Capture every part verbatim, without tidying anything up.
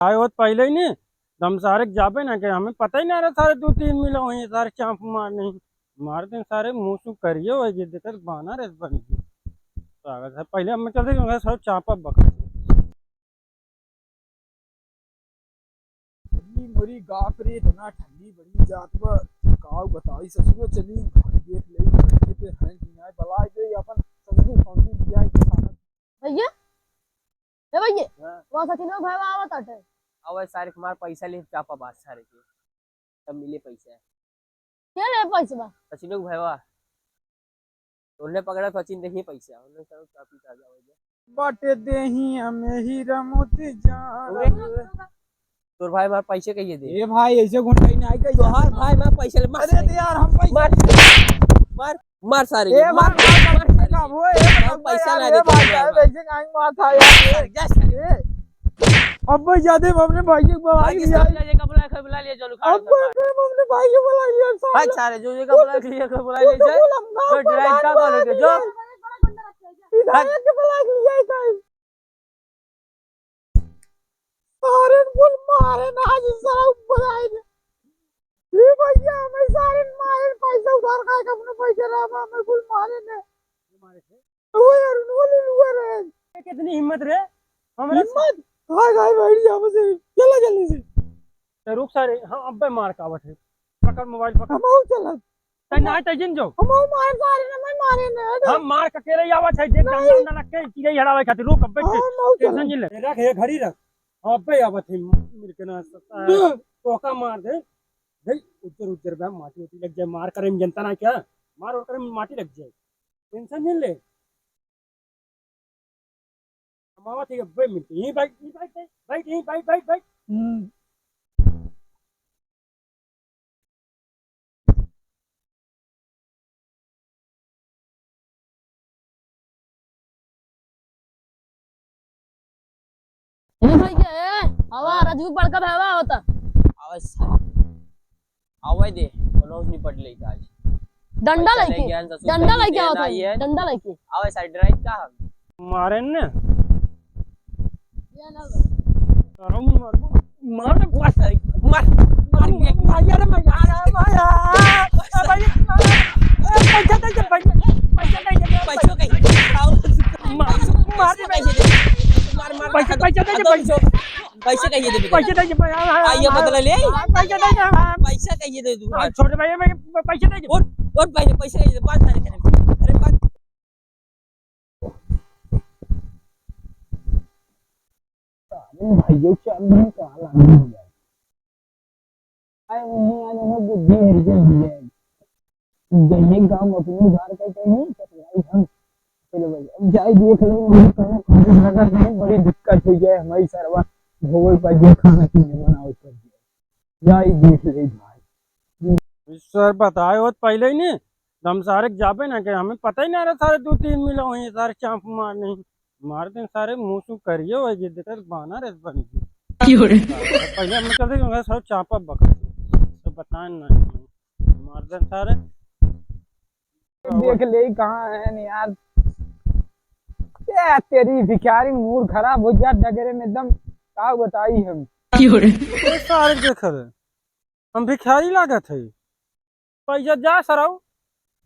आए होत पहिले ही नहीं, तो हम सारे के जाबे ना के, हमें पता ही ना रहा सारे दो तीन मिला हुई सारे चाप मार नहीं। मार दिन सारे मुंह सु करिए हो गए, देखत बाना रे बन गए। तो आगे से पहिले हम चलते क्योंकि सब चापा बकत। ठंडी मोरी गाप रे, इतना ठंडी बड़ी जात बा, काऊ बताई ससुरो। चली देख ले, घर के पे हैं कि नहीं, बलाई दे अपन संगू फंगू लिया के खाना। भैया, ए भैया, हाँ। वहाँ सचिन भाई आवत आटे। अबे सारे के मार पैसा ले चापा बात सारे के, तब मिले पैसा। के ले पैसा बा? सचिन के भाईवा। उन्हें पकड़ा तो सचिन देखिए पैसा, उन्हें सब चापी का जाओ। बाटे देही हमें हीरा मोती जान। अबे, तोर भाई मार पैसे कहिए दे। ए भाई, ऐसे घुंटाई नहीं कही। तोहार भाई मार पैसे ले, मार अरे सारे। तो यार, हम पैसे मार, मार, मार सारे ए को, मार, मार, मार, मार सारे का को। वो, ए मार मार पैसा यार, ला ए दे भाई तोर यार, भाई। ऐसे काहे मार था यार? जा सारे, जा सारे। ए, अबे ज्यादा हमने भाई के बुला भाई के लिया। सामने ये कपड़ा खबर ला लिया, जो लुका अब रहा था। भाई हमने भाई के बुला लिया, साला। भाग सारे, जो ये कपड़ा लिया, खबर ला वो तो लिया। बोल, हम गाँव जो पर ड्राइव बात का बोल मार के, जो। दिया। इधर भाग। एक बुला लिया, इधर। सारे कुल मारे ना, आज सारा ऊपर आए थे। ये भैया, हमें सारे मारे, पैसा उधार खाए के अपने पैसे रहा, हमें कुल मारे ने। वो यार, उन्होंने लुआ रहे। कितनी हिम्मत रे? हमारा हिम्मत? हाय, हाय, बैठ जा, बस यही। चला जल्दी से। तो रुक सारे, हाँ, अब्बे मार का आवत है। पकड़ मोबाइल, पकड़। हम आऊ चला। तै ना, तै जिन जो। हम मार सारे ना, मैं मारे ना, हट। हम मार के अकेले ही आवत है, देख, नहीं। डंडा, डंडा लग के, चिड़ै हड़ावे खातिर, रुक, अब बैठ। हाँ, हम आऊ टेंशन चला। जिन ले। रख, ये घड़ी रख। हाँ, अब्बे आवत है, मिल के ना सकता है। हाँ। तोका मार दे। देख, उज्जर, उज्जर बा, माटी, माटी लग जाए, मार करे में जनता ना क्या? मार और करे में माटी लग जाए। टेंशन जिन ले। हम आवत ही, अब्बे मिलते। यहीं बैठ, यहीं बैठ, बैठ, बैठ, यहीं बैठ, बैठ, बैठ। हम्म। ए भैया, ए, हवा, हाँ। रजू बड़का भावा होता। आवाज सारे। आवे दे, कोनो निपट ले आज। डंडा पैसा लेके, लेके आन ससुर डंडा के लेके देना आवत है, ही है। डंडा लेके। आवे सारे, डराई का हम? मारे ने। मार, मार, मार, मार, मार, मार, मार, मार, मार, मार, मार, मार, पैसा दे दे, पैसा, पैसा दे दे, पैसा। पैसा कहिए दे, पैसा। मार, मार, पैसा कहिए दे। मार, मार, पैसा, पैसा दे दे, पैसा। पैसा कहिए दे, पैसा दे दे, पैसा। आइए, बदला ले। पैसा दे दे, हाँ। पैसा कहिए दे तू। हाँ, छोटे भैया, मैं पैसा दे दे। और, और पहले पैसा कहिए दे, बात सारे करें। अरे बात। सारे भाइयों के अंदर में कहाँ लागी है? आए हुए हैं, आज हमें बुद्धि मिल गई है। जइए गाँव में अपनी उधार करके नहीं, तो भाई हम, चलो भाई, अब जाए देख लो, हम कहाँ खाने लगा है, बड़ी दिक्कत हो जाए हमारी सरवा, भोगल पर जो खाना पीने बनाओ कर दिया। जाए देख ले भाई। सर बताए होत पहिले ही नहीं, तो हम सारे के जाबे ना के, हमें पता ही ना रहा सारे दो तीन मिला हुई सारे चाप मार नहीं। मार दिन सारे मुंह सु करिए हो गए, देखत बाना रे बन गए। क्यों रे? पहिले हम चलते क्योंकि सब चापा बकत, तो बताए ना। मार दिन सारे। देख ले कहाँ है नहीं यार। क्या तेरी भिखारी मूड खराब हो गया डगरे में एकदम, का बताई हम। क्यों रे? ए सारे देख रे, हम भिखारी लागत है। पैसा जा सरऊ,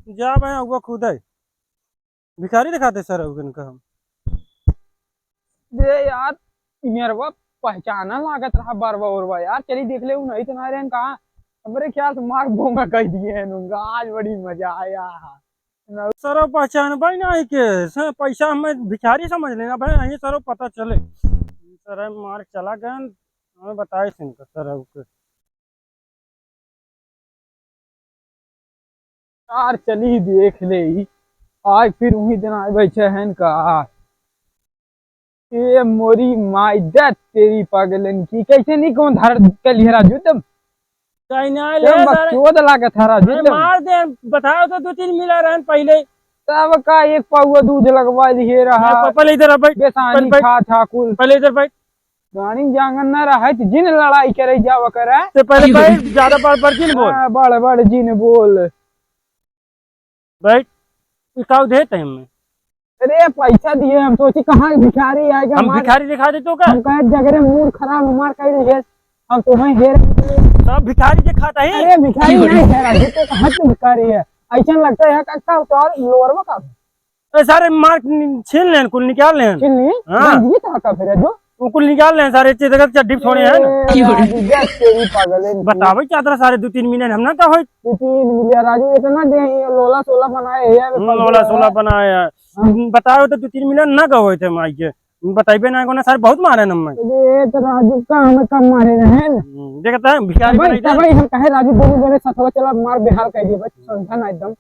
जा भाई अगुआ खुद है। भिखारी दिखाते सरऊ इनका हम। दे यार, मेरवा पहचाना लागत रहा बरवा उरवा यार, चली देख ले, उ नहीं तो ना रहन कहाँ। हमरे ख्याल से मार बोंगा कह दिए हैं उनका, आज बड़ी मजा आया। सरऊ पहचान भाई ना है के, स-, पैसा हमें भिखारी समझ लेना भाई, यही सरऊ पता चले। सरऊ मार चला गए, हमें बताए सिंह सरऊ के। यार चली देख ले, आज फिर वही दिन आए बैठे हैं का। ए मोरी माई, दे तेरी पागलन की, कैसे नहीं कौन धार के लिए राजू तुम? कहीं ना ले तुम सारे। बकचोद लागत है राजू अरे तुम। मार दे, बताओ तो दो तीन मिला रहन पहले। तब का एक पौवा दूध लगवा लिए रहा। अरे पहले इधर आ, बैठ। बेसानी पहले बैठ। खा था कुल। पहले इधर बैठ। गाड़ी जांगन न रहे तो जिन लड़ाई करे जावा करे। ते पहले बैठ, ज्यादा बड़ बड़ जिन बोल। हाँ, बड़ बड़ जिन बोल। बैठ, ई का देत है हमें? अरे पैसा दिए, हम सोची कहाँ भिखारी आएगा, हम मार। भिखारी दिखा दे तो का? हम कहे जगरे मूड खराब, मार कह रही है, हम तुम्हें हेर। सब भिखारी के खाता है। अरे भिखारी नहीं है राजू, तो कहाँ से भिखारी है? ऐसा लगता है काका तो और लोअरवा का। ए, सारे मार नि-, छीन लेन, कुल निकाल लेन। छीन ली? हाँ। गंदगी कहाँ का फिर है जो? वो कुल निकाल लेन सारे, चेतक चड्डी छोड़े हैं ना। ए, राजू, देख तेरी पागल है। बतावे क्या तरह सारे दो तीन मिलियन हम ना का होई? दो तीन मिलियन राजू, इतना दे, ये लोला सोला बनाए हैं यार, हम्म, लोला सोला बनाए हैं। हाँ। बताओ तो दो तीन मिलियन ना का होई थे माई के। बताइबे ना को ना सारे बहुत मारे न मैं। अरे तो राजू का हमें कम मारे रहे हैं। हम्म, देखता है भिखारी तबई, बनाई दे। तबई हम कहे राजू दोनों जने सथवा चला मार बेहाल कर दिए बस, समझा ना एकदम।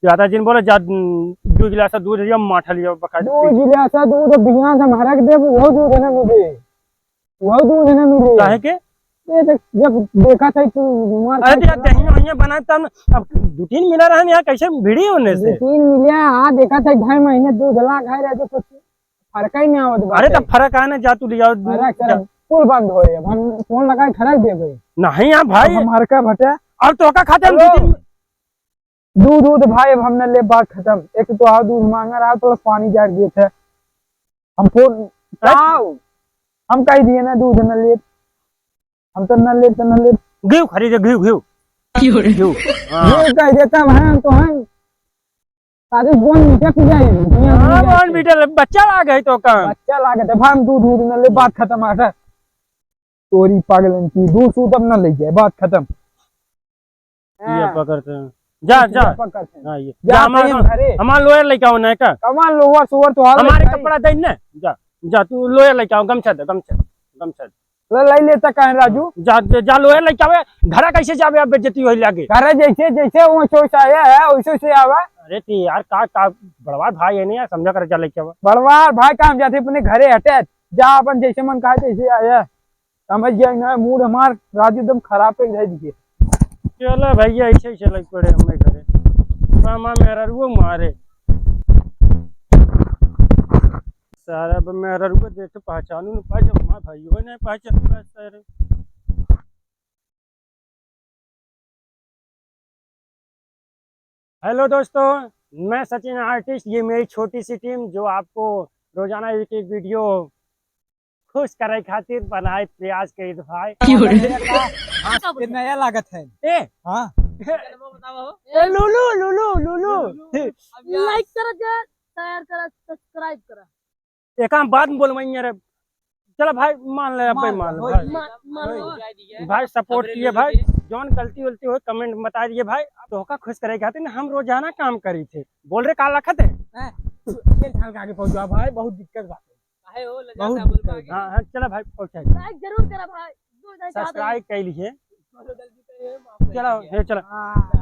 ज्यादा जिन बोले, जा, दू गिलास दूध लिया, माठा लिया, बका दू गिलास दूध बिहान से हमारा के देबू, वो दूध ना मिले, वो दूध ना मिले। काहे के? ये देख, जब देखा था तू मार अरे खाई यार, चला। दहिया वहिया बनाए तब, अब दो तीन मिला रहन यहाँ, कैसे भिड़ी होने से? दो तीन मिला, हाँ, देखा था ढाई महीने दूध ला खाए रहे तो कुछ फर्क ही नहीं आवत अरे बाटे। तो फर्क आने जा, तू लिया, अरे चल, जा। कुल बंद हो रही है, हम फोन लगा के खड़ा दे गए। नहीं यार भाई। अब हमारे का भटे? अब तो का खाते हम दो तीन दूध, दूध भाई, अब हम न ले, बात खत्म। एक तो आओ दूध मांगा रहा, plus पानी जाके दिए थे। हम फोन, हैं? आओ। हम कह दिए ना, दूध न ले। हम तो न ले, तो न ले। घीव खरीदे, घीव, घीव। क्यों रे? घीव। हाँ। ये कह देता है, हम तो हम। सारे बोन मीठा पी जाए, दुनिया हाँ, बोन मीठा ले, बच्चा लाग है तो काम। बच्चा लाग है, तो भाई हम दूध, दूध न ले, बात खत्म। आटा। तोरी पागलन की, दूध सूध अब न ले जाए, बात खत्म। ये हाँ। पकड़ते हैं। जा, ये जा। पकड़ते हैं। हाँ, ये। जा, जा, हमारे, अपने घरे। हमारे लोअर लेके आओ ना का? कमान लोअर सोअर तो हाल हमारे है। कपड़ा दे ना। जा, जा, तू लोअर लेके आओ, गमछा दे, गमछा, गमछा दे। ले, ले लेता काहे राजू? जा, जा, जा, लोअर लेके आवे। घरा कैसे जावे अब बेइज्जती होई लागे? घरा जैसे, जैसे वो सोच आया है, वैसे से आवा। अरे ती यार, का, का, बड़वार भाई है नहीं यार, समझा कर जा लेके आवा। बड़वार भाई काम जाते अपने घरे हटे, जा अपन जैसे मन कहा तैसे आया। समझ गया ना, मूड हमार राजू एकदम खराब पे धर दिए। चलो भैया, ऐसे ही चले पड़े हमें घरे। मामा मेहररुओ मारे। सारा अब मेहररुओ देखे पहचानू न पाए, जब माँ भाई हो नहीं पहचान पाए सारे। हेलो दोस्तों, मैं सचिन आर्टिस्ट, ये मेरी छोटी सी टीम जो आपको रोजाना एक एक वीडियो खुश करे खातिर बनाए प्रयास करी भाई। क्यों रे? हाँ, ये नया लागत है। ए? हाँ। ए, लुलु, लुलु, लुलु। Like करा जा, share करा, subscribe करा। एक हम बात बोलवाइए रे। चला भाई, मान ले, अब्बे मान ले भाई। मान, मान लो। भाई support किए भाई, जौन गलती वलती हो comment में बता दिए भाई। तोहका खुश करे खातिर ना हम रोजाना काम करी थे। बोल रे का लखत है? हैं? ये ढाल के आगे पहुंच जाओ भाई, बहुत दिक्कत बा। काहे हो, लजा बहुत का बोल दिक्कत। आगे। हाँ, हाँ, चला भाई, पहुंचा दे। Like जरूर करा भाई, दो ढाई सात subscribe कर लिए। चलो, जल्दी करिए, माफ कर चलो, दीजिए। ये चलो। हाँ।